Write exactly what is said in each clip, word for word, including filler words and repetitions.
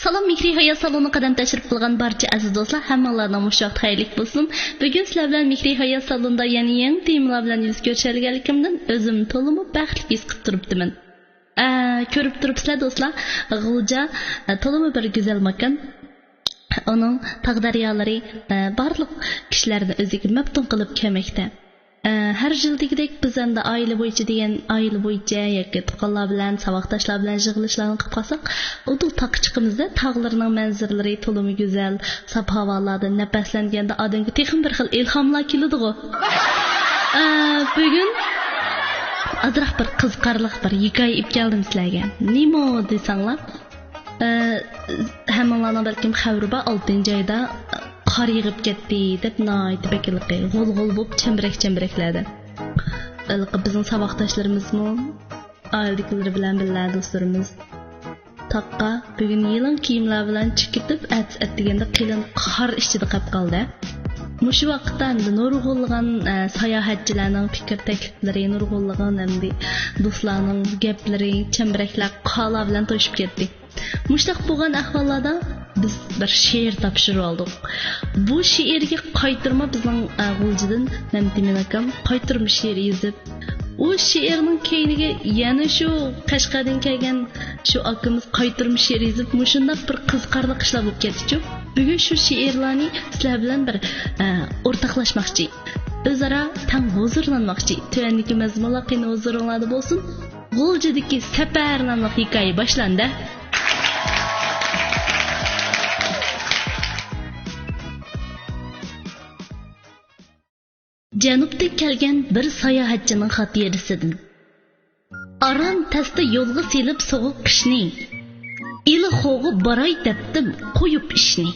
سالام، مېھرى ھايات سالونىغا قەدەم تەشرىپ قىلغان بارچە ئەزىز دوستلار، ھەممىڭلارنىڭ مۇشۇ ۋاقىت خەيرلىك بولسۇن. بۈگۈن سىلەر بىلەن مېھرى ھايات سالونىدا يەنە يېڭى تېمىلار بىلەن يۈز كۆرۈشەلىگەنلىكىمدىن ئۆزۈمنى تولىمۇ بەختلىك ھېس قىلىپ تۇرۇپتىمەن. ئە، كۆرۈپ تۇرۇپسىلەر دوستلار، غۇلجا، ئە، تولىمۇ بىر گۈزەل ماكان. ئۇنىڭ تاغ دەريالىرى، ئە، بارلىق كىشىلەرنى ئۆزىگە مەپتۇن قىلىپ كەلمەكتە. ئە، ھەر يىلدىكىدەك بىز ئەمدى ئائىلە بويىچە دېگەن، ئائىلە بويىچە ياكى تۇغقانلار بىلەن، ساۋاقداشلار بىلەن يىغىلىشلارنى قىلىپ قالساق، ئۇدۇل تاغقا چىقىمىزدە تاغلىرىنىڭ مەنزىرىلىرى تولىمۇ گۈزەل، ساپ ھاۋالاردىن نەپەسلەنگەندە ئادەمگە تېخىمۇ بىر خىل ئىلھاملار كېلىدىغۇ. ئە، بۈگۈن ئازراق بىر قىزىقارلىق بىر ھېكايە ئېلىپ كەلدىم سىلەرگە. نېمە دېسەڭلار، ئە، ھەممىڭلارنىڭ بەلكىم خەۋىرى بار، ئالتىنچى ئايدا قار يېغىپ كەتتى دەپ ناھايىتى بەك ھېلىقى غول-غول بولۇپ چەمبىرەك-چەمبىرەكلەردە. ھېلىقى بىزنىڭ ساۋاقداشلىرىمىزمۇ ئائىلىدىكىلىرى بىلەن بىللە دوستلىرىمىز تاغقا بۈگۈن يېلىڭ كىيىملەر بىلەن چىقىپ كېتىپ، ئەتىسى ئەتىگەندە قېلىن قار ئىچىدە قېلىپ قالدى. مۇشۇ ۋاقىتتا ئەمدى نۇرغۇنلىغان، ئە، ساياھەتچىلەرنىڭ پىكىر تەكلىپلىرى، نۇرغۇنلىغان ئەمدى دوستلارنىڭ گەپلىرى، چەمبىرەكلەر قارلار بىلەن توشۇپ كەتتى. مۇشۇنداق بولغان ئەھۋاللاردا بىز بىر شېئىر تاپشۇرۇۋالدۇق. بۇ شېئىرگە قايتۇرما بىزنىڭ، ئە، غۇلجىدىن مەمتىمىن ئاكام قايتۇرما شېئىر يېزىپ، ئۇ شېئىرنىڭ كەينىگە يەنە شۇ قەشقەردىن كەلگەن شۇ ئاكىمىز قايتۇرما شېئىر يېزىپ، مۇشۇنداق بىر قىزىقارلىق ئىشلار بولۇپ كەتتىچۇ. بۈگۈن شۇ شېئىرلارنى سىلەر بىلەن بىر، ئە، ئورتاقلاشماقچى. ئۆزئارا تەڭ ھۇزۇرلانماقچى. تۆۋەندىكى مەزمۇنلار قېنى ھۇزۇرۇڭلاردا بولسۇن. غۇلجىدىكى سەپەر ناملىق ھېكايە باشلاندى. جەنۇبتىن كەلگەن بىر ساياھەتچىنىڭ خاتىرىسىدىن. ئاران تەستە يولغا سېلىپ سوغۇق قىشنى، ئىلى خوغا باراي دەپتىم قويۇپ ئىشنى.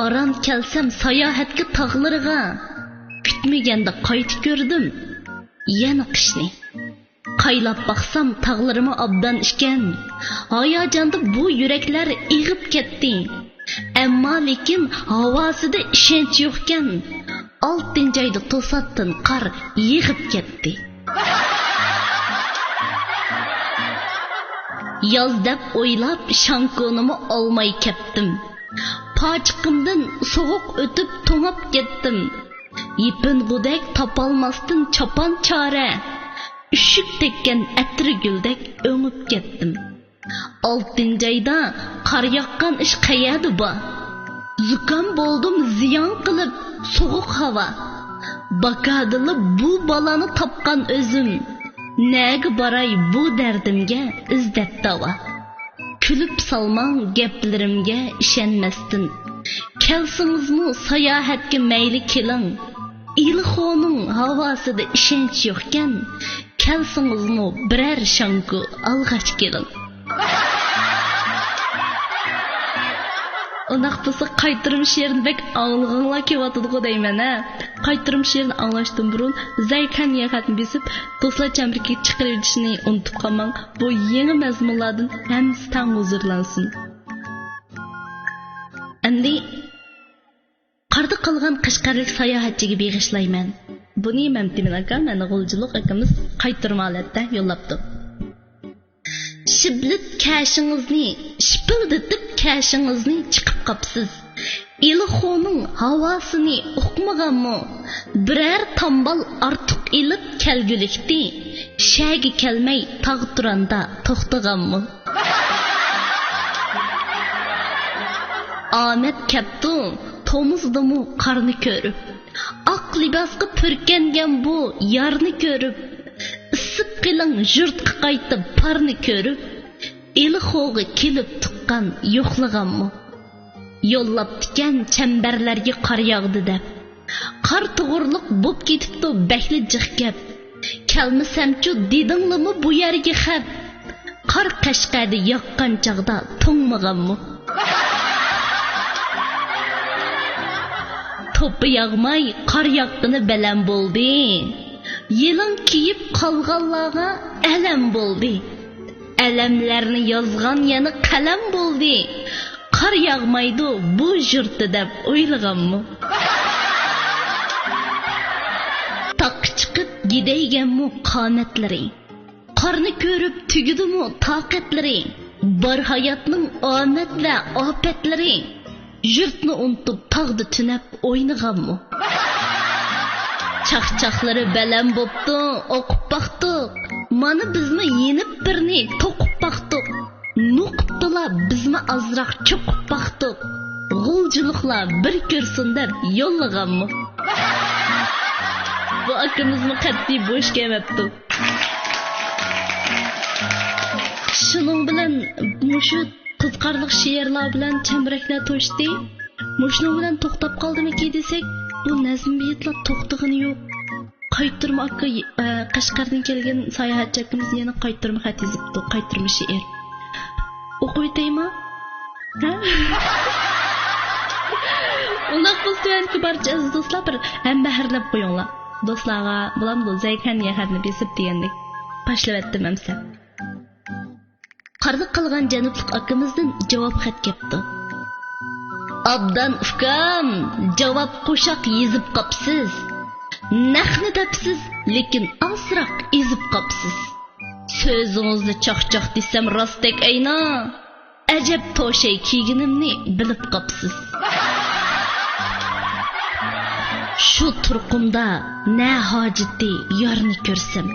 ئاران كەلسەم ساياھەتكە تاغلىرىغا، كۈتمىگەندە قايتا كۆردۈم يەنە قىشنى. قايلاپ باقسام تاغلىرىمۇ ئابدان ئىكەن. ھاياجاندا بۇ يۈرەكلەر ئېغىپ كەتتى. ئەمما لېكىن ھاۋاسىدا ئىشەنچ يوقكەن. ئالتىنچى ئايدا توساتتىن قار يېغىپ كەتتى. ياز دەپ ئويلاپ شاڭكونىمۇ ئالماي كەپتىم. پاچىقىمدىن سوغۇق ئۆتۈپ توڭاپ كەتتىم. يېپىنغۇدەك تاپالماستىن چاپان چارە، ئۈششۈك تەگكەن ئەتىرگۈلدەك ئۆڭۈپ كەتتىم. ئالتىنچى ئايدا قار ياغقان ئىش قەيەردە بار؟ زۇكام بولدۇم زىيان قىلىپ سوغۇق ھاۋا. باكادىلا بۇ بالانى تاپقان ئۆزۈم. نەگە باراي بۇ دەردىمگە ئىزدەپ داۋا؟ كۈلۈپ سالماڭ گەپلىرىمگە ئىشەنمەستىن. كەلسىڭىزمۇ ساياھەتكە مەيلى كېلىڭ. ئىلىخونىڭ ھاۋاسىدا ئىشەنچ يوقكەن، كەلسىڭىزمۇ بىرەر شاڭكۇ ئالغاچ كېلىڭ. ئۇنداق بولسا قايتۇرما شېئىرنى بەك ئاڭلىغۇڭلار كېلىۋاتىدىغۇ دەيمەن ھە. قايتۇرما شېئىرنى ئاڭلاشتىن بۇرۇن زەيكەن ياخەتنى بېسىپ، دوستلار چەمبىرىكىگە چىقىرىۋېتىشنى ئۇنتۇپ قالماڭ. بۇ يېڭى مەزمۇنلاردىن ھەممىسى تەڭ ھۇزۇرلانسۇن. ئەمدى قاردا قالغان قەشقەرلىك ساياھەتچىگە بېغىشلايمەن. بۇنى مەمتىمىن ئاكام، يەنى غۇلجىلىق ئاكىمىز قايتۇرما ھالەتتە يوللاپتۇ. شىبلىت كەشىڭىزنى، شىپىلدىتىپ كەشىڭىزنى چىقىپ قاپسىز. ئىلىخونىڭ ھاۋاسىنى ئۇقمىغانمۇ؟ بىرەر تامبال ئارتۇق ئېلىپ كەلگۈلۈكتى، شەگە كەلمەي تاغ تۇراندا توختىغانمۇ؟ ئامەت كەپتۇ تومۇزدىمۇ قارنى كۆرۈپ، ئاق لىباسقا پۈركەنگەن بۇ يارنى كۆرۈپ، ئىسسىپ قېلىڭ يۇرتقا قايتىپ پارنى كۆرۈپ، ئىلىخوغا كېلىپ تۇغقان يوقلىغانمۇ؟ يوللاپتىكەن چەمبەرلەرگە قار ياغدى دەپ. قار توغرۇلۇق بوپ كېتىپتۇ بەكلا جىق گەپ. كەلمىسەمچۇ دېدىڭلىمۇ بۇ يەرگە خەپ؟ قار قەشقەردە ياغقان چاغدا توڭمىغانمۇ؟ توپا ياغماي قار ياغقىنى بەلەن بولدى. يېلىڭ كىيىپ قالغانلارغا ئەلەم بولدى. ئەلەملەرنى يازغان يەنە قەلەم بولدى. قار ياغمايدۇ بۇ يۇرتتا دەپ ئويلىغانمۇ؟ تاغقا چىقىپ گىدەيگەنمۇ قامەتلىرى؟ قارنى كۆرۈپ تۈگىدىمۇ تاقەتلىرى؟ بار ھاياتنىڭ ئامەت ۋە ئاپەتلىرى، يۇرتنى ئۇنتۇپ تاغدا تۈنەپ ئوينىغانمۇ؟ چاقچاقلىرى بەلەن بوپتۇ، ئوقۇپ باقتۇق. مانا بىزمۇ يېنىپ بىرنى توقۇپ باقتۇق. نوقۇپتىلا بىزمۇ ئازراق چوقۇپ باقتۇق. غۇلجىلىقلار بىر كۆرسۇن دەپ يوللىغانمۇ؟ بۇ ئاكىمىزمۇ قەتئىي بوش كەلمەپتۇ. شۇنىڭ بىلەن مۇشۇ قىزىقارلىق شېئىرلار بىلەن چەمبىرەكلەر توشتى. مۇشۇنىڭ بىلەن توختاپ قالدىمىكى دېسەك، بۇ نەزم بېيىتلار توختىغىنى يوق. قايتۇرما ئاكا، ئە، قەشقەردىن كەلگەن ساياھەتچى ئاكىمىز يەنە قايتۇرما خەت يېزىپتۇ، قايتۇرما شېئىر. ئوقۇۋېتەيما؟ ھە؟ ئۇنداق بولسا تۆۋەندىكى بارچە ئەزىز دوستلار بىر ھەمبەھىرلەپ قويۇڭلار. دوستلارغا بولامدۇ زەيكەن يەھەرنى بېسىپ دېگەندەك. باشلىۋەتتىم ئەمسە. قاردا قالغان جەنۇبلۇق ئاكىمىزدىن جاۋاب خەت كەپتۇ. ئابدان ئۇكام، جاۋاب قوشاق يېزىپ قاپسىز. نەقنى دەپسىز، لېكىن ئازراق ئېزىپ قاپسىز. سۆزىڭىزنى چاقچاق دېسەم راستەك ئەينا. ئەجەب توشەي كىيگىنىمنى بىلىپ قاپسىز. شۇ تۇرقۇمدا نە ھاجىتى يارنى كۆرسەم.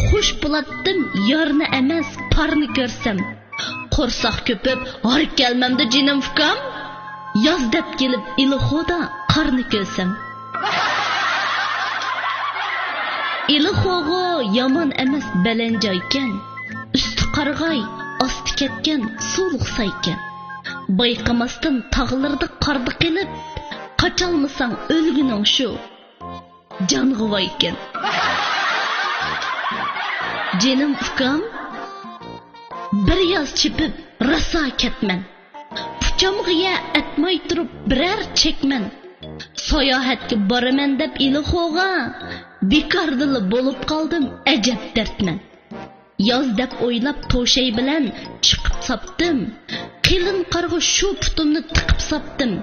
خۇش بولاتتىم يارنى ئەمەس، پارنى كۆرسەم. قورساق كۆپۈپ، ھار كەلمەمدۇ جېنىم ئۇكام؟ ياز دەپ كېلىپ ئىلىخودا قارنى كۆرسەم. ئىلىخوغۇ يامان ئەمەس، بەلەن جايكەن. ئۈستى قارىغاي، ئاستى كەتكەن سۇلۇق سايكەن. بايقىماستىن تاغلىرىدا قاردا قېلىپ، قاچالمىساڭ ئۆلگۈنۈڭ شۇ. جانغا ۋايكەن. جېنىم ئۇكام، بىر ياز چېپىپ راسا كەتمەن. ئۇچامغا يە ئەتماي تۇرۇپ بىرەر چەكمەن. ساياھەتكە بارىمەن دەپ ئىلىخوغا، بىكاردىلا بولۇپ قالدىم ئەجەب دەردمەن. ياز دەپ ئويلاپ توشەي بىلەن چىقىپ ساپتىم. قېلىن قارغا شۇ پۇتۇمنى تىقىپ ساپتىم.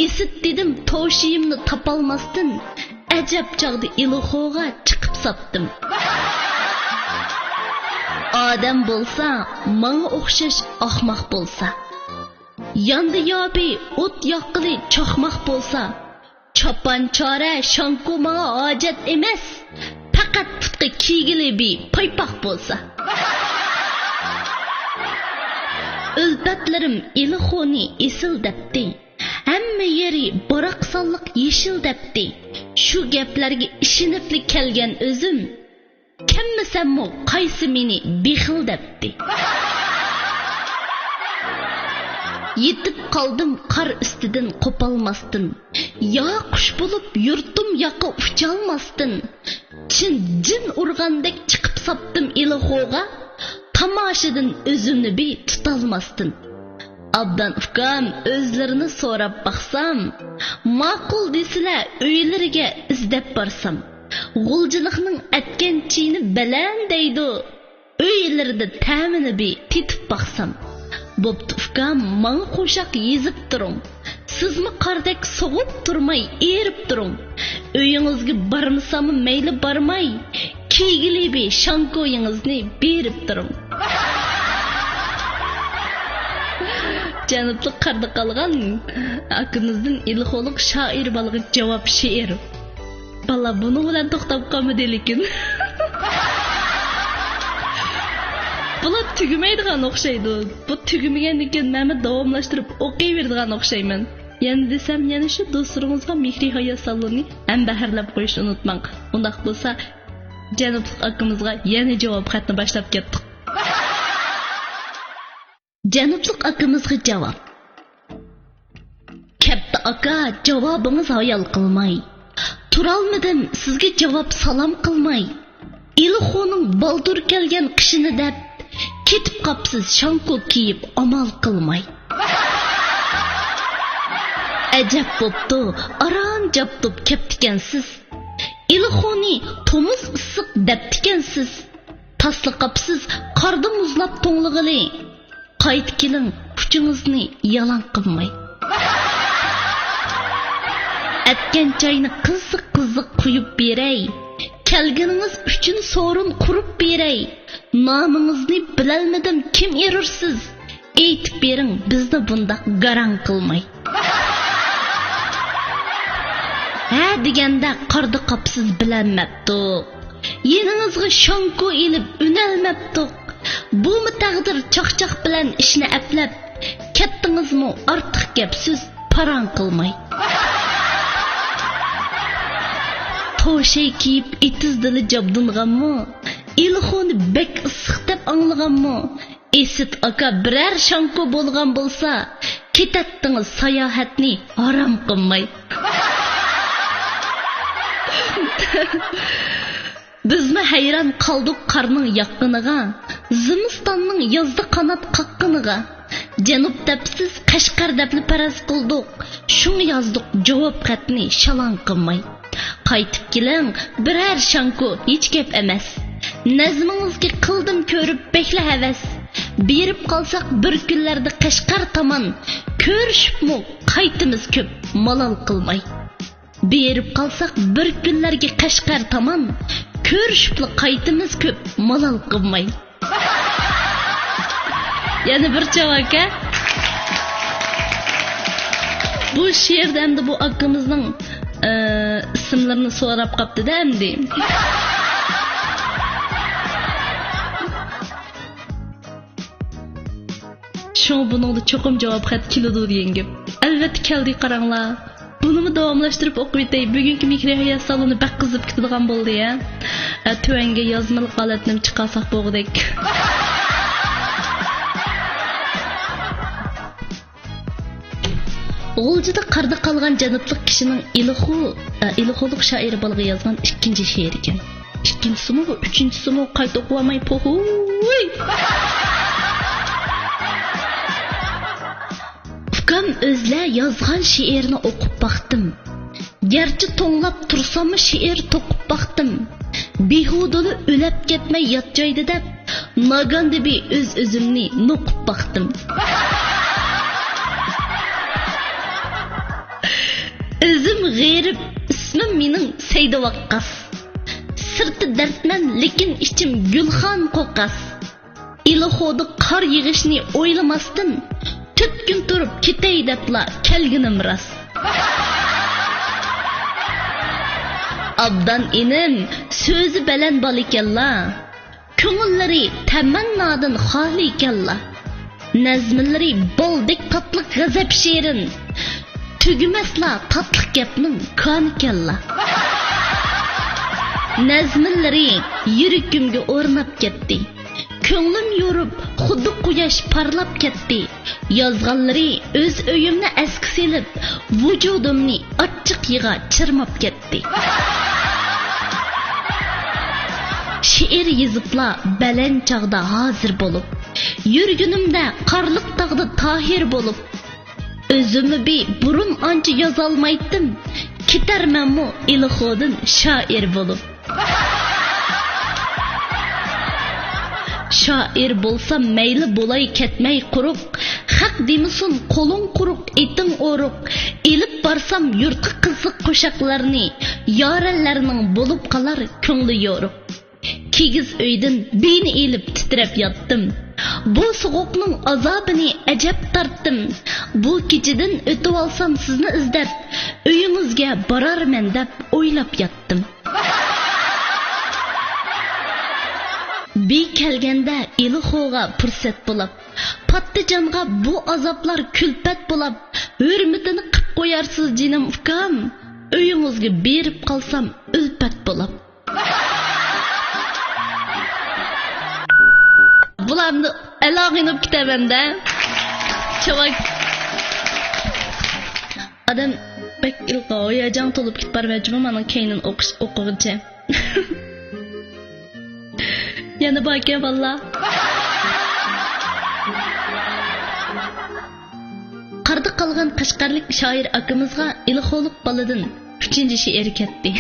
ئېسىت دېدىم توشىيىمنى تاپالماستىن، ئەجەب چاغدا ئىلىخوغا چىقىپ ساپتىم. ئادەم بولسا ماڭا ئوخشاش ئاخماق بولسا، ياندا يابى ئوت ياققىلى چاقماق بولسا، چاپان چارە شانكو ماڭا ھاجەت ئەمەس، پەقەت پۇتقا كىيگىلى بى پايپاق بولسا. ئۈلپەتلىرىم ئىلىخونى ئېسىل دەپتى، ھەممە يېرى باراقسانلىق يېشىل دەپتى. شۇ گەپلەرگە ئىشىنىپلا كەلگەن ئۆزۈم، كەممىسەممۇ قايسى مېنى بېخىل دەپتى؟ يېتىپ قالدىم قار ئۈستىدىن قوپالماستىن، يا قۇش بولۇپ يۇرتۇم ياقا ئۇچالماستىن، چىن جىن ئۇرغاندەك چىقىپ ساپتىم ئىلىخوغا، تاماشىدىن ئۆزۈمنى بى تۇتالماستىن. ئابدان ئۇكام، ئۆزلىرىنى سوراپ باقسام، ماقۇل دېسىلە ئۆيلىرىگە ئىزدەپ بارسام، غۇلجىلىقنىڭ ئەتكەن چېيىنى بەلەن دەيدۇ، ئۆيلىرىدە تەمىنى بى تېتىپ باقسام. بوپتۇ ئۇكام، ماڭا قوشاق يېزىپ تۇرۇڭ. سىزمۇ قاردەك سوغۇپ تۇرماي ئېرىپ تۇرۇڭ. ئۆيىڭىزگە بارمىساممۇ مەيلى بارماي، كىيگىلى بى شانكويىڭىزنى بېرىپ تۇرۇڭ. جەنۇبلۇق قاردا قالغان ئاكىمىزدىن ئىلىخولۇق شائىر بالىغا جاۋاب شېئىر. بالا بۇنىڭ بىلەن توختاپ قالمىدى لېكىن. بۇلار تۈگىمەيدىغان ئوخشايدۇ. بۇ تۈگىمىگەندىن كېيىن مەنمۇ داۋاملاشتۇرۇپ ئوقۇيۋېرىدىغان ئوخشايمەن. يەنە دېسەم، يەنە شۇ دوستلىرىڭىزغا مېھرى ھايات سالونى ھەمبەھىرلەپ قويۇشنى ئۇنتۇماڭ. ئۇنداق بولسا، جەنۇبلۇق ئاكىمىزغا يەنە جاۋاب خەتنى باشلاپ كەتتۇق. جەنۇبلۇق ئاكىمىزغا جاۋاب. كەپتە ئاكا، جاۋابىڭىز ھايال قىلماي. تۇرالمىدىم سىزگە جاۋاب سالام قىلماي. ئىلىخونىڭ بالدۇر كەلگەن قىشىنى دەپ، كېتىپ قاپسىز شانكو كىيىپ ئامال قىلماي. ئەجەب بوپتۇ، ئاران جابدۇپ كەپتىكەنسىز. ئىلىخونى تومۇز ئىسسىق دەپتىكەنسىز. تاسلا قاپسىز قاردا مۇزلاپ توڭلىغىلى. قايتا كېلىڭ، ئۇچىڭىزنى يالاڭ قىلماي. ئەتكەن چاينى قىزىق قىزىق قۇيۇپ بېرەي. كەلگىنىڭىز ئۈچۈن سورۇن قۇرۇپ بېرەي. نامىڭىزنى بىلەلمىدىم، كىم ئېرۇرسىز؟ ئېيتىپ بېرىڭ، بىزنى بۇنداق گاراڭ قىلماي. ھە دېگەندە قاردا قاپسىز بىلەلمەپتۇق. يېنىڭىزغا شانكو ئېلىپ ئۈنەلمەپتۇق. بۇمۇ تەقدىر چاقچاق بىلەن ئىشنى ئەپلەپ، كەتتىڭىزمۇ ئارتۇق گەپ سۆز پاراڭ قىلماي. توشەي كىيىپ ئېتىز دىلى جابدۇنغانمۇ؟ ئېلخۇنى بەك ئىسسىق دەپ ئاڭلىغانمۇ؟ ئېسىت ئاكا بىرەر شانكو بولغان بولسا، كېتەتتىڭىز ساياھەتنى ھارام قىلماي. بىزمۇ ھەيران قالدۇق قارنىڭ ياغقىنىغا، زىمىستاننىڭ يازدا قانات قاققىنىغا. جەنۇب دەپسىز، قەشقەر دەپلا پەرەز قىلدۇق، شۇڭا يازدۇق جاۋاب خەتنى شالاڭ قىلماي. قايتىپ كېلىڭ، بىرەر شانكو ھېچ گەپ ئەمەس. نەزمىڭىزگە قىلدىم كۆرۈپ بەكلا ھەۋەس. بېرىپ قالساق بىر كۈنلەردە قەشقەر تامان، كۆرۈشۈپمۇ قايتىمىز كۆپ مالال قىلماي. بېرىپ قالساق بىر كۈنلەرگە قەشقەر تامان، كۆرۈشۈپلا قايتىمىز كۆپ مالال قىلماي. يەنە بىر چاۋاك ھە. بۇ شېئىردا ئەمدى بۇ ئاكىمىزنىڭ، ئى، ئىسىملىرىنى سوراپ قاپتىدە ئەمدى. شۇڭا بۇنىڭدا چوقۇم جاۋاب خەت كېلىدۇ دېگەن گەپ. ئەلۋەتتە كەلدى، قاراڭلار. بۇنىمۇ داۋاملاشتۇرۇپ ئوقۇۋېتەي. بۈگۈنكى مېھرىيا ھايات سالونى بەك قىزىپ كېتىدىغان بولدى ھە. ئە، تۆۋەنگە يازمىلىق ھالەتنىمۇ چىقارساق بولغۇدەك. غۇلجىدا قاردا قالغان جەنۇبلۇق كىشىنىڭ ئىلىخۇ، ئە، ئىلىخۇلۇق شائىرى بالىغا يازغان ئىككىنچى شېئىرىكەن. ئىككىنچىسىمۇ، بۇ ئۈچىنچىسىمۇ قايتا ئوقۇۋالماي، پوھۇي! ئۇكام ئۆزلە يازغان شېئىرنى ئوقۇپ باقتىم. گەرچە توڭلاپ تۇرساممۇ شېئىر توقۇپ باقتىم. بىھۇدىلا ئۆلەپ كەتمەي يات جايدا دەپ، ناگاندىبى ئۆز-ئۆزۈمنى نوقۇپ باقتىم. ئۆزۈم غېرىب، ئىسمىم مېنىڭ سەيدى ۋاققاس. سىرتى دەردمەن، لېكىن ئىچىم گۈلخان قوقاس. ئىلىخودا قار يېغىشنى ئويلىماستىن، تۆت كۈن تۇرۇپ كېتەي دەپلا كەلگىنىم راست. ئابدان ئىنىم، سۆزى بەلەن بالىكەنلا. كۆڭۈللىرى تەمەننادىن خالىيكەنلا. نەزمىلىرى بالدەك تاتلىق غەزەپ شېرىن، تۈگىمەسلا تاتلىق گەپنىڭ كانىكەنلا. نەزمىلىرى يۈرىكىمگە ئورناپ كەتتى. كۆڭلۈم يورۇپ، خۇددى قۇياش پارلاپ كەتتى. يازغانلىرى ئۆز ئۆيۈمنى ئەسكە سېلىپ، ۋۇجۇدۇمنى ئاچچىق يىغا چىرماپ كەتتى. شېئىر يېزىپلا بەلەن چاغدا ھازىر بولۇپ، يۈرگىنىمدە قارلىق تاغدا تاھىر بولۇپ، ئۆزۈممۇ بى بۇرۇن ئانچە يازالمايتتىم، كېتەرمەنمۇ ئىلىخودىن شائىر بولۇپ. شائىر بولسام مەيلى بولاي كەتمەي قۇرۇق، خەق دېمىسۇن قولۇڭ قۇرۇق، ئېتىڭ ئورۇق، ئېلىپ بارسام يۇرتقا قىزىق قوشاقلارنى، يارەنلەرنىڭ بولۇپ قالار كۆڭلى يورۇق. كىگىز ئۆيدىن بىينى ئېلىپ تىترەپ ياتتىم. بۇ سوغۇقنىڭ ئازابىنى ئەجەب تارتتىم. بۇ كېچىدىن ئۆتۈۋالسام سىزنى ئىزدەپ، ئۆيىڭىزگە بارارمەن دەپ ئويلاپ ياتتىم. بىي كەلگەندە ئىلىخوغا پۇرسەت بولاپ، پاتتىجانغا بۇ ئازابلار كۈلپەت بولاپ، ھۆرمىتىنى قىپ قويارسىز جېنىم ئۇكام، ئۆيىڭىزگە بېرىپ قالسام ئۈلپەت بولاپ. بۇلارنى ئەلاغىنىپ كېتەمەن-دە. چاۋاك. ئادەم بەك ئىلقا، ھاياجان تولۇپ كېتىپ بارىمەن جۇمۇ، مانا كەينىن ئوقۇش، ئوقۇغىچە. يەنە باركەن، باللا. قاردا قالغان قەشقەرلىك شائىر ئاكىمىزغا ئىلىخولۇق بالىدىن ئۈچىنچى شېئىر كەتتى.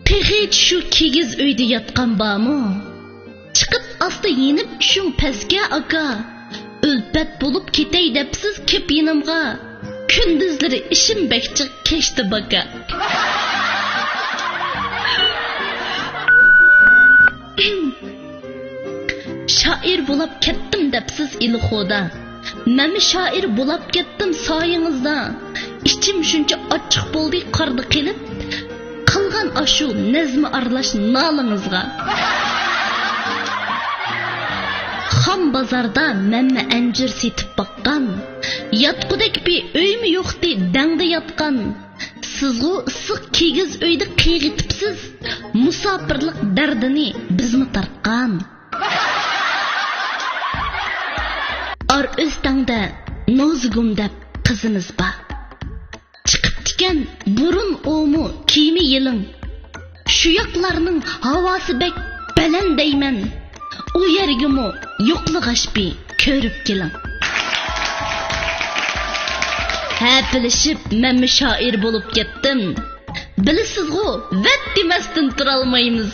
تېخىچە شۇ كىگىز ئۆيدە ياتقان بارمۇ؟ چىقىپ ئاستا يېنىپ چۈشۈڭ پەسكە، ئاكا. ئۈلپەت بولۇپ كېتەي دەپسىز كېپ يېنىمغا. كۈندۈزلىرى ئىشىم بەك جىق، كەچتە باكا. شائىر بولاپ كەتتىم دەپسىز ئىلخودا. مەنمۇ شائىر بولاپ كەتتىم سايىڭىزدا. ئىچىم شۇنچە ئاچچىق بولدى قاردا قېلىپ. قىلغان ئاشۇ نەزمە ئارىلاش نالىڭىزغا. خام بازاردا مەنمۇ ئەنجۈر سېتىپ باققان. ياتقۇدەك بىر ئۆيمۇ يوقتى دەڭدە ياتقان. سىزغۇ ئىسسىق كىگىز ئۆيدە قىيغىتىپسىز. مۇساپىرلىق دەردىنى بىزمۇ تارتقان. ئار ئۆستەڭدە نوزۇگۇم دەپ قىزىمىز بار. چىقىپتىكەن بۇرۇن ئۇمۇ كىيىمى يېلىڭ. شۇ ياقلارنىڭ ھاۋاسى بەك بەلەن دەيمەن. ئۇ يەرگىمۇ يوقلىغاچ بىر كۆرۈپ كېلىڭ. ھەپىلىشىپ مەنمۇ شائىر بولۇپ كەتتىم. بىلىسىزغۇ، ۋەت دېمەستىن تۇرالمايمىز.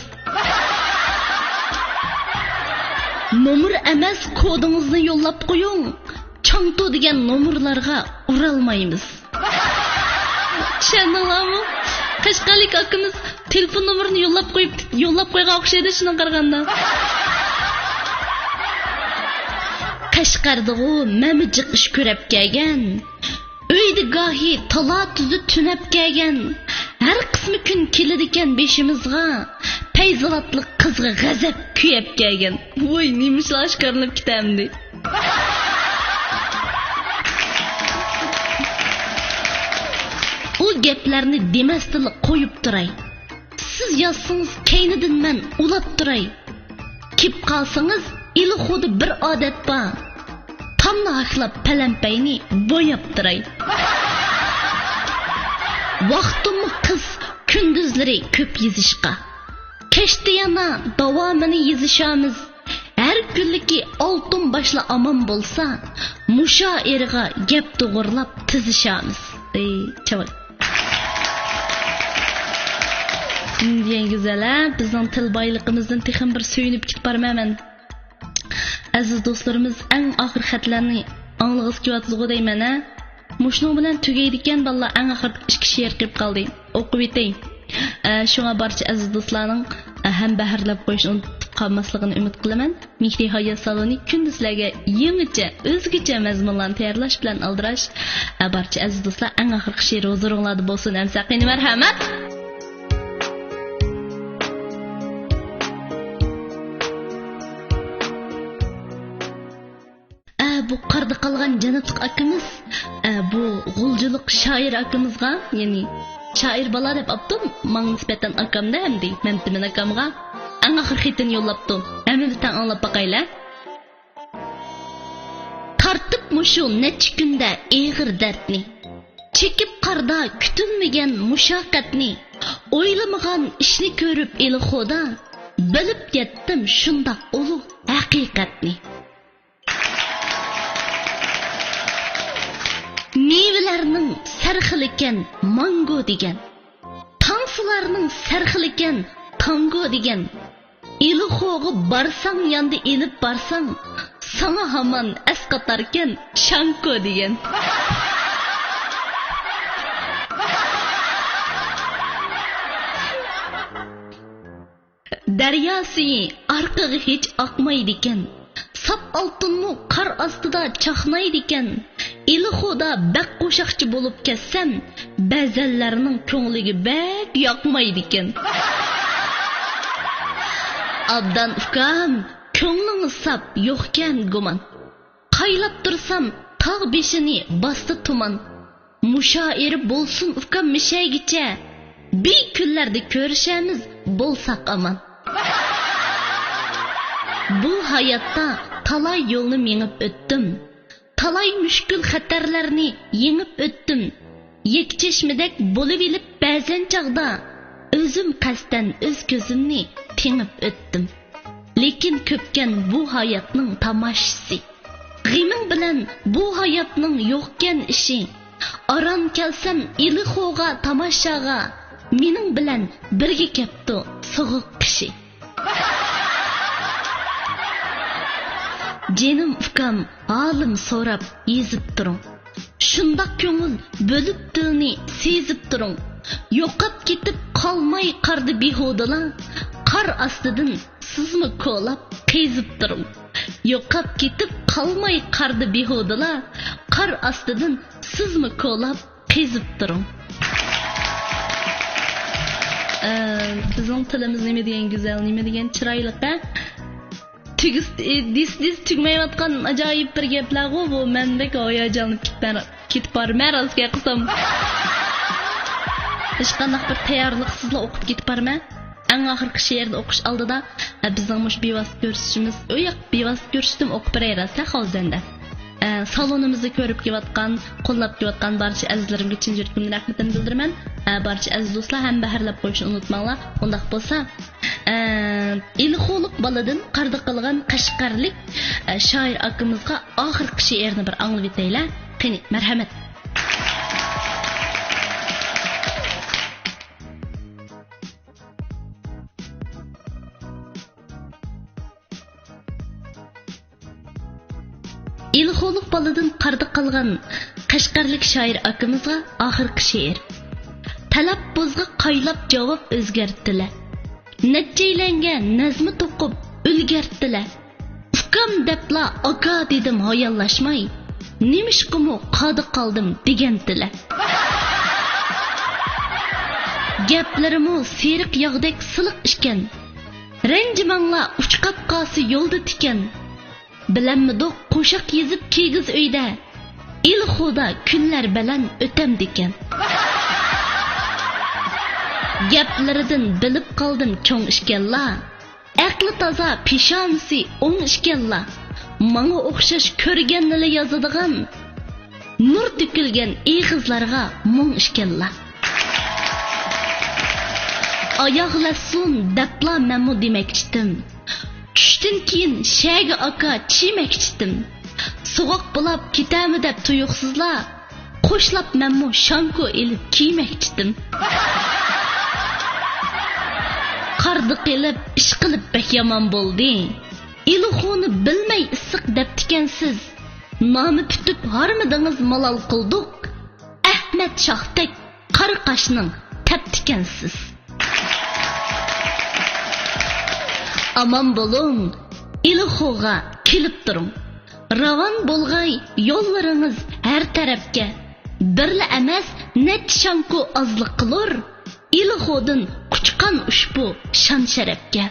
نومۇر ئەمەس، كودىڭىزنى يوللاپ قويۇڭ. چاڭتۇ دېگەن نومۇرلارغا ئۇرالمايمىز. چۈشەندىڭلارمۇ؟ قەشقەرلىك ئاكىمىز تېلېفون نومۇرىنى يوللاپ قويۇپ، يوللاپ قويغان ئوخشايدۇ، شۇنىڭغا قارىغاندا. قەشقەردىغۇ مەنمۇ جىق ئىش كۆرەپ كەلگەن. ئۆيدە گاھى تالا-تۈزدە تۈنەپ كەلگەن. ھەر قىسمى كۈن كېلىدىكەن بېشىمىزغا. پەيزىۋاتلىق قىزغا غەزەپ كۆيەپ كەلگەن. ۋوي، نېمە ئىشلار ئاشكارىلىنىپ كېتەمدى؟ ئۇ گەپلەرنى دېمەستىنلا قويۇپ تۇراي. سىز يازسىڭىز كەينىدىن مەن ئۇلاپ تۇراي. كېپ قالسىڭىز، ئىلخودا بىر ئادەت بار. تامنى ھاكلاپ پەلەمپەينى بوياپ تۇراي. ۋاقتىممۇ قىس، كۈندۈزلىرى كۆپ يېزىشقا. كەچتە يەنە داۋامىنى يېزىشامىز. ھەر كۈنلۈكى ئالتۇن باشلا ئامان بولسا، مۇشائىرىغا گەپ توغرىلاپ تىزىشامىز. ئەي، چاۋاك. نېمە دېگەن گۈزەل، ھە؟ بىزنىڭ تىل بايلىقىمىزدىن تېخىمۇ بىر سۆيۈنۈپ كېتىپ بارىمەن مەن. ئەزىز دوستلىرىمىز، ئەڭ ئاخىرقى خەتلەرنى ئاڭلىغۇسى كېلىۋاتىدىغۇ دەيمەن، ھە؟ مۇشۇنىڭ بىلەن تۈگەيدىكەن، بالىلار، ئەڭ ئاخىرقى ئىككى شېئىر قېلىپ قالدى. ئوقۇۋېتەي. ئە، شۇڭا بارچە ئەزىز دوستلارنىڭ، ئە، ھەمبەھىرلەپ قويۇشنى ئۇنتۇپ قالماسلىقىنى ئۈمىد قىلىمەن. مېھرى ھايات سالونى كۈندە سىلەرگە يېڭىچە، ئۆزگىچە مەزمۇنلارنى تەييارلاش بىلەن ئالدىراش. ئە، بارچە ئەزىز دوستلار، ئەڭ ئاخىرقى شېئىر ھۇزۇرۇڭلاردا بولسۇن ئەمسە. قېنى، مەرھەمەت! ئە، بۇ قاردا قالغان جەنابلىق ئاكىمىز، ئە، بۇ غۇلجىلىق شائىر ئاكىمىزغا، يەنى شائىر بالا دەپ ئاپتۇ، ماڭا نىسبەتەن ئاكامدا ئەمدى، مەمتىمىن ئاكامغا ئەڭ ئاخىرقى خېتىنى يوللاپتۇ. ھەممىمىز تەڭ ئاڭلاپ باقايلى. تارتىپ مۇشۇ نەچچە كۈندە ئېغىر دەردنى، چېكىپ قاردا كۈتۈلمىگەن مۇشەققەتنى، ئويلىمىغان ئىشنى كۆرۈپ ئىلخودا، بىلىپ يەتتىم شۇنداق ئۇلۇغ ھەقىقەتنى. مېۋىلەرنىڭ سەرخىلىكەن مانگو دېگەن، تانسىلارنىڭ سەرخىلىكەن تانگو دېگەن. ئىلخوغا بارساڭ، ياندا ئېلىپ بارساڭ، ساڭا ھامان ئەسقاتاركەن شاڭكو دېگەن. دەريا سۈيى ئارقىغا ھېچ ئاقمايدىكەن. ساپ ئالتۇنمۇ قار ئاستىدا چاقنايدىكەن. ئىلخودا بەك قوشاقچى بولۇپ كەتسەم، بەزەنلەرنىڭ كۆڭلىگە بەك ياقمايدىكەن. ئابدان ئۇكام، كۆڭلۈڭ ساپ، يوقكەن گۇمان. قايلاپ تۇرسام، تاغ بېشىنى باستى تۇمان. مۇشائىرە بولسۇن ئۇكام مىشەگىچە، بىر كۈنلەردە كۆرۈشەرمىز، بولساق ئامان. بۇ ھاياتتا تالاي يولنى مېڭىپ ئۆتتۈم. تالاي مۈشكۈل خەتەرلەرنى يېڭىپ ئۆتتۈم. يەكچەشمىدەك بولۇۋېلىپ بەزەن چاغدا، ئۆزۈم قەستەن ئۆز كۆزۈمنى تېڭىپ ئۆتتۈم. لېكىن كۆپكەن بۇ ھاياتنىڭ تاماشىسى. غېمىڭ بىلەن بۇ ھاياتنىڭ يوقكەن ئىشى. ئاران كەلسەم ئىلىخوغا تاماشاغا، مېنىڭ بىلەن بىرگە كەپتۇ سوغۇق قىشى. جېنىم ئۇكام، ھالىم سوراپ يېزىپ تۇرۇڭ. شۇنداق كۆڭۈل بۆلۈپ دىلنى سېزىپ تۇرۇڭ. يوقاپ كېتىپ قالماي قاردا بىھۇدىلا، قار ئاستىدىن سىزمۇ كولاپ قېزىپ تۇرۇڭ. يوقاپ كېتىپ قالماي قاردا بىھۇدىلا، قار ئاستىدىن سىزمۇ كولاپ قېزىپ تۇرۇڭ. ئە، بىزنىڭ تىلىمىز نېمە دېگەن گۈزەل، نېمە دېگەن چىرايلىق، ھە؟ تۈگىس-، ئى، دېسە دېسە تۈگمەيۋاتقان ئاجايىپ بىر گەپلەرغۇ بۇ. مەن بەك ھاياجانلىنىپ كېتىپ بار-، كېتىپ بارىمەن، راست گەپ قىلسام. ھېچقانداق بىر تەييارلىقسىزلا ئوقۇپ كېتىپ بارىمەن. ئەڭ ئاخىرقى شېئىرنى ئوقۇش ئالدىدا، ئە، بىزنىڭ مۇشۇ بىۋاسىتە كۆرۈشۈشىمىز، ئۇ ياق، بىۋاسىتە كۆرۈشۈشتىن ئوقۇپ بېرەي، راست، ھە، خاۋزەندە. ئە، سالونىمىزنى كۆرۈپ كېلىۋاتقان، قوللاپ كېلىۋاتقان بارچە ئەزىزلىرىمگە چىن يۈرىكىمدىن رەھمىتىمنى بىلدۈرىمەن. ئە، بارچە ئەزىز دوستلار ھەم بەھرىلەپ قويۇشنى ئۇنتۇماڭلار. ئۇنداق بولسا، ئە، ئىلخۇلۇق بالىدىن قاردا قالغان قەشقەرلىك، ئە، شائىر ئاكىمىزغا ئاخىرقى شېئىرنى بىر ئاڭلىۋېتەيلى. قېنى، مەرھەمەت. ئىلخۇلۇق بالىدىن قاردا قالغان قەشقەرلىك شائىر ئاكىمىزغا ئاخىرقى شېئىر. تەلەپپۇزغا قايلاپ جاۋاب ئۆزگەرتتىلە. نەچچەيلەنگە نەزمە توقۇپ ئۈلگەرتتىلە. ئۇكام دەپلا ئاكا دېدىم ھاياللاشماي، نېمىشقىمۇ قادا قالدىم دېگەنتىلە. گەپلىرىمۇ سېرىق ياغدەك سىلىق ئىكەن. رەنجىمەڭلار ئۇچقاپ قالسا يولدا تىكەن. بىلەلمىدۇق قوشاق يېزىپ كىگىز ئۆيدە. ئىلخۇدا كۈنلەر بەلەن ئۆتەمدىكەن. گەپلىرىدىن بىلىپ قالدىم چوڭ ئىكەنلا. ئەقلى تازا، پېشانىسى ئوڭ ئىكەنلا. ماڭا ئوخشاش كۆرگەننىلا يازىدىغان، نۇر تۆكۈلگەن ئېغىزلارغا مۇڭ ئىكەنلا. ئاياغلاشسۇن دەپلا مەنمۇ دېمەكچىتىم. چۈشتىن كېيىن شەگە ئاكا چىيمەكچىتىم. سوغۇق بولاپ كېتەرمۇ دەپ تۇيۇقسىزلا، قوشلاپ مەنمۇ شانكو ئېلىپ كىيمەكچىتىم. قاردا قېلىپ، ئىشقىلىپ بەك يامان بولدى. ئىلخۇنى بىلمەي ئىسسىق دەپتىكەنسىز. نامى پۈتۈپ ھارمىدىڭىز مالال قىلدۇق. ئەھمەد شاھتەك قارا قاشنىڭ تەپتىكەنسىز. ئامان بولۇڭ، ئىلخۇغا كېلىپ تۇرۇڭ. راۋان بولغاي يوللىرىڭىز ھەر تەرەپكە. بىرلا ئەمەس، نەچچە شانكو ئازلىق قىلۇر، ئىلخۇدىن قۇچقان ئۇشبۇ شان-شەرەپكە.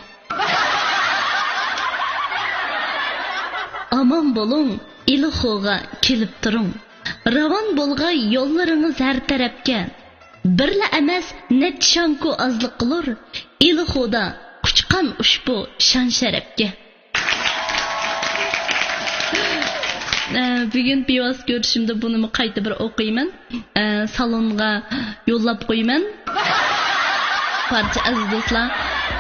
ئامان بولۇڭ، ئىلخۇغا كېلىپ تۇرۇڭ. راۋان بولغاي يوللىرىڭىز ھەر تەرەپكە. بىرلا ئەمەس، نەچچە شانكو ئازلىق قىلۇر، ئىلخۇدا قۇچقان ئۇشبۇ شان-شەرەپكە. ئە، بۈگۈن بىۋاسىتە كۆرۈشۈمدە بۇنىمۇ قايتا بىر ئوقۇيمەن. ئە، سالونغا يوللاپ قويىمەن. بارچە ئەزىز دوستلار،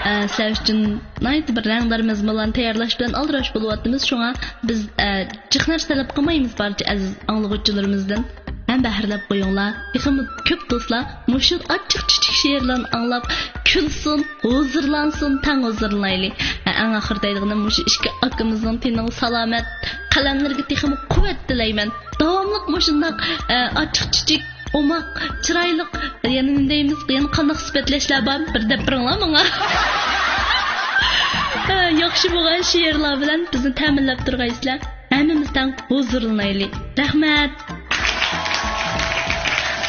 ئە، سىلەر ئۈچۈن ناھايىتى بىر رەڭدار مەزمۇنلارنى تەييارلاش بىلەن ئالدىراش بولۇۋاتىمىز. شۇڭا بىز، ئە، جىق نەرسە تەلەپ قىلمايمىز بارچە ئەزىز ئاڭلىغۇچىلىرىمىزدىن ھەم بەھرىلەپ قويۇڭلار. تېخىمۇ كۆپ دوستلار مۇشۇ ئاچچىق-چۈچۈك شېئىرلارنى ئاڭلاپ كۈلسۇن، ھۇزۇرلانسۇن، تەڭ ھۇزۇرلىنايلى. ئە، ئەڭ ئاخىرىدا دەيدىغىنىم مۇشۇ ئىككى ئاكىمىزنىڭ تېنىغا سالامەت، قەلەملىرىگە تېخىمۇ قۇۋۋەت تىلەيمەن. داۋاملىق مۇشۇنداق، ئە، ئاچچىق-چۈچۈك، ئوماق، چىرايلىق، يەنە نېمە دەيمىز، يەنە قانداق سۈپەتلەشلەر بار، بىر دەپ بېرىڭلار ماڭا. ئە، ياخشى بولغان شېئىرلار بىلەن بىزنى تەمىنلەپ تۇرغايسىلەر. ھەممىمىز تەڭ ھۇزۇرلىنايلى. رەھمەت.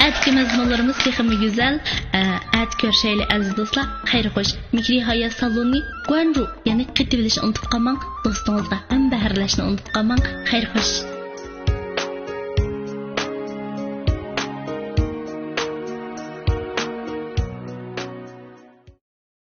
ئەتىكى مەزمۇنلىرىمىز تېخىمۇ گۈزەل. ئە، ئەتە كۆرۈشەيلى ئەزىز دوستلار. خەير خوش. مېھرى ھايات سالونى گۇەنجۇ، يەنى قېتىۋېلىشنى ئۇنتۇپ قالماڭ. دوستىڭىزغا ھەم بەھرىلەشنى ئۇنتۇپ قالماڭ. خەير خوش.